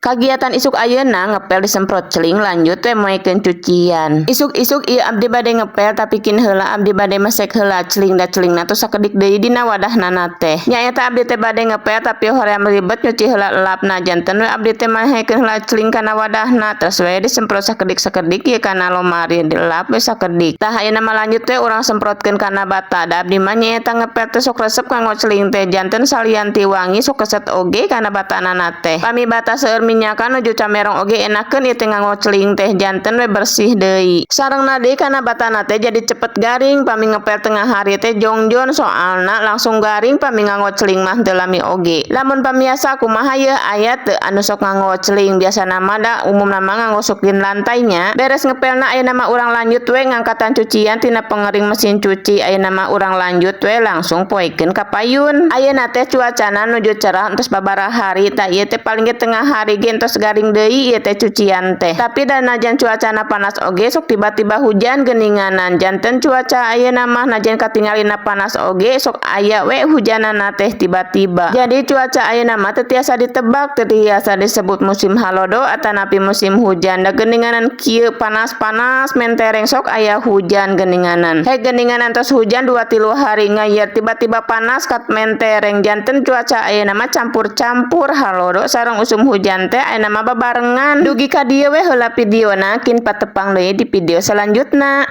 Kagiatan isuk ayeuna ngepel disemprot celing, lanjut we moekeun cucian. Isuk-isuk ieu abdi bade ngepel, tapi kin heula abdi bade mesek heula celing, da celingna tos sakedik deui dina wadahna teh. Nyaeta abdi teh bade ngepel, tapi hoream ribet nyuci heula elapna, janten we abdi teh maekeun heula celing kana wadahna, terus we disemprot sakedik-sakedik ieu kana lomari, dilap we sakedik. Tah, ayeuna mah lanjut we urang semprotkeun kana bata. Da abdi mah nyaeta ngepel teh sok resep nganggo celing teh, janten salian ti wangi sok keset oge kana batanana teh. Pami bata seueur minyakan nuju camerong oge enakeun ieu teh nganggo celing teh, janten we bersih deui. Sarengna deui kana batana teh jadi cepet garing. Pami ngepel tengah hari teh jongjon, soalna langsung garing pami nganggo celing mah, teu lami oge. Lamun pamiarsa kumaha yeuh, aya teu anu sok nganggo celing? Biasana mah da umumna mah nganggo sukin lantai nya. Beres ngepelna, ayeuna mah urang lanjut we ngangkatan cucian tina pengering mesin cuci. Ayeuna mah urang lanjut we langsung poekeun ka payun. Ayeuna teh cuacana nuju cerah, entos babaraha hari. Tah, ieu teh paling ge tengah hari ge entos garing deui ieu teh cucian teh. Tapi da najan cuacana panas oge sok tiba-tiba hujan geuninganan. Janten cuaca ayeuna mah najan katingalina panas oge sok aya we hujanana teh tiba-tiba. Jadi cuaca ayeuna mah teu tiasa ditebak, teu tiasa disebut musim halodo atanapi musim hujan. Da geuninganan kieu panas-panas mentereng sok aya hujan geuninganan. He, geuninganan tos hujan 2-3 hari ngayer tiba-tiba panas kat mentereng. Janten cuaca ayeuna mah campur-campur, halodo sareng usum hujan teh ayeuna mah babarengan. Dugi ka dieu we heula videona, kin patepang deui di video selanjutna.